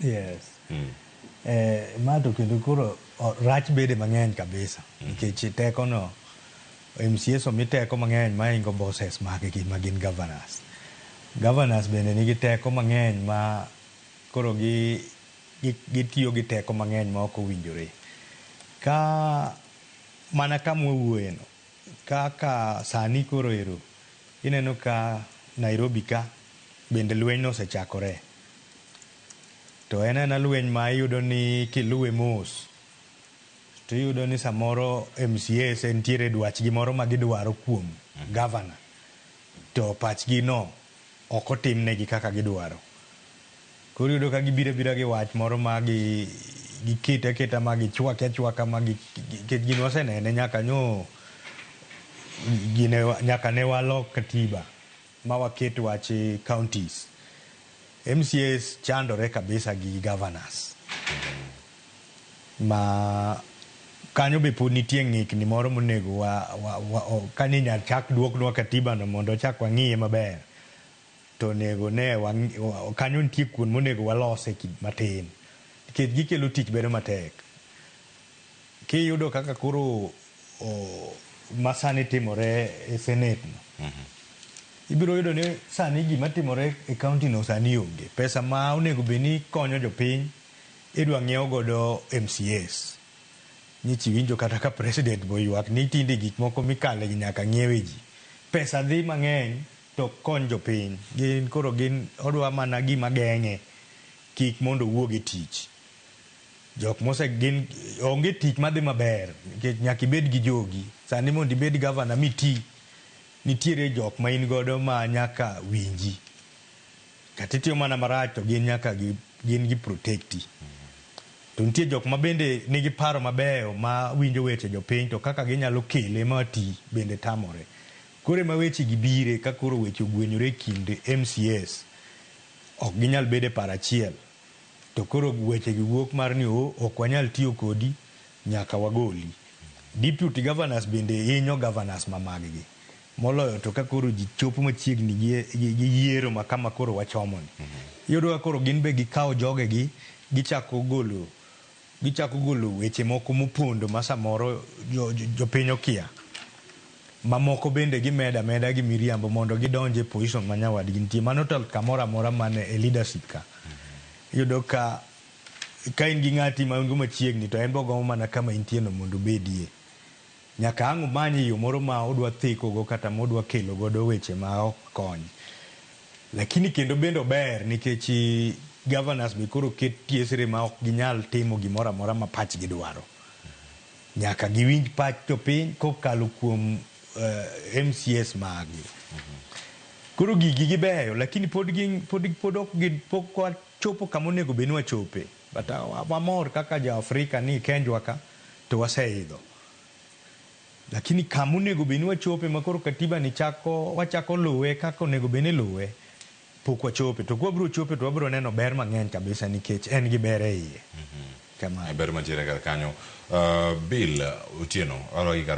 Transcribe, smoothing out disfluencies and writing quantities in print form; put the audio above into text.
Yes. Ma to kendo koro rach bede mang'eny kabisa nikech teko no MCAs omi teko mang'eny mahingo bosses mag-gi ma gin governors. Governors bende nigi teko mang'eny ma koro gi gitiyo gi teko mang'eny ma ok owinjore. Ka mana kama wawuoye no, kaka sani koro ero ineno ka Nairobi ka bende lweny no osechakore. To en aena lweny ma iyudo ni kiluwe mos to iyudo ni samoro MCAs nitiere dwachgi moro ma gidwaro kuom governor to pachgi no ok otimnegi kaka gidwaro. Koro iyudo ka gibiro abira gi wach moro ma gi gikete aketa ma gichwake achwaka ma nikech gini wasenene nyaka nyo gine nyaka ne walok katiba ma waket wach counties. MCAs chandore kabisa gi governors. Ma kanyo be pod nitie ng'ikni moro monego wa kani inyal chak duoknwa katiba no mondo wachak wang'iye maber to onego ne kanyo nitie kuond monego walose matin nikech gikelo tich bedo matek. Kiyudo kaka koro masani timore e senate no, ibiro yudo ni sani gima timore e county no sani onge. Pesa ma onego bed ni konyo jopiny idwa ng'iew godo MCAs. Nyichi winjo kata ka president boywak ni tinde gik moko mikale gi nyaka ng'iewe ji. Pesa dhi mang'eny to kony jopiny. Gin koro gin odwa mana gima geng'e kik mondo owuog e tich. Jok mose gin onge tich madhi maber nikech nyaka ibed gi jogi. Sani mondo ibed governor miti, nitiere jok ma in godo ma nyaka winji. Kata itiyo mana marach to gin nyaka gin gi protecti. To nitie jok ma bende nigi paro mabeyo ma winjo weche jopiny to kaka ginyalo kele ma ti bende tamore. Koro ema weche gi bire ka koro weche ogwenyore e kind MCAs. Ok ginyal bedo e paro achiel. To koro weche gi wuok mar ni o ok wanyal tiyo kodi nyaka wagoli. Deputy governors bende hinyo governors ma mag gi. Moloyo to ka koro ji chopo machiegni gi yiero ma kama koro wachomo ni. Iyudo ka koro gin be gikawo jogegi gichako golo weche moko mopondo ma samoro jopiny okia. Mamoko bende gimedo ameda gi miriambo mondo gidonj e position ma nyawadgi nitie. Mano to kamoro amora man e leadership ka. Iyudo ka in gi ng'ati ma un go machiegni to en be ogombo mana kama intie no mondo obedie. Nyaka ang' umany yo moro ma odwa theko go kata modwa kelo godo weche ma ok kony. Lakini kendo bende ober nikech governors be koro ket tiesre ma ok ginyal timo gimoro amora ma pachgi dwaro. Nyaka giwinj pach jopiny kokalo kuom MCAs mag gi. Koro gigi gibeyo lakini pod gin pod ok gin pok wachopo kama onego bed ni wachope. But wamor kaka jo Afrika ni Kenjwa ka to waseidho. Lakini kama onego bed ni wachope ma koro katiba ni chako wachako luwe kaka onego bed ni iluwe pok wachope. To kwabiro chope to wabiro neno ber mang'eny kabisa nikech en gi ber e iye. Kamano. Ber mantiere kar kanyo. Bill Otieno, arwaki kar.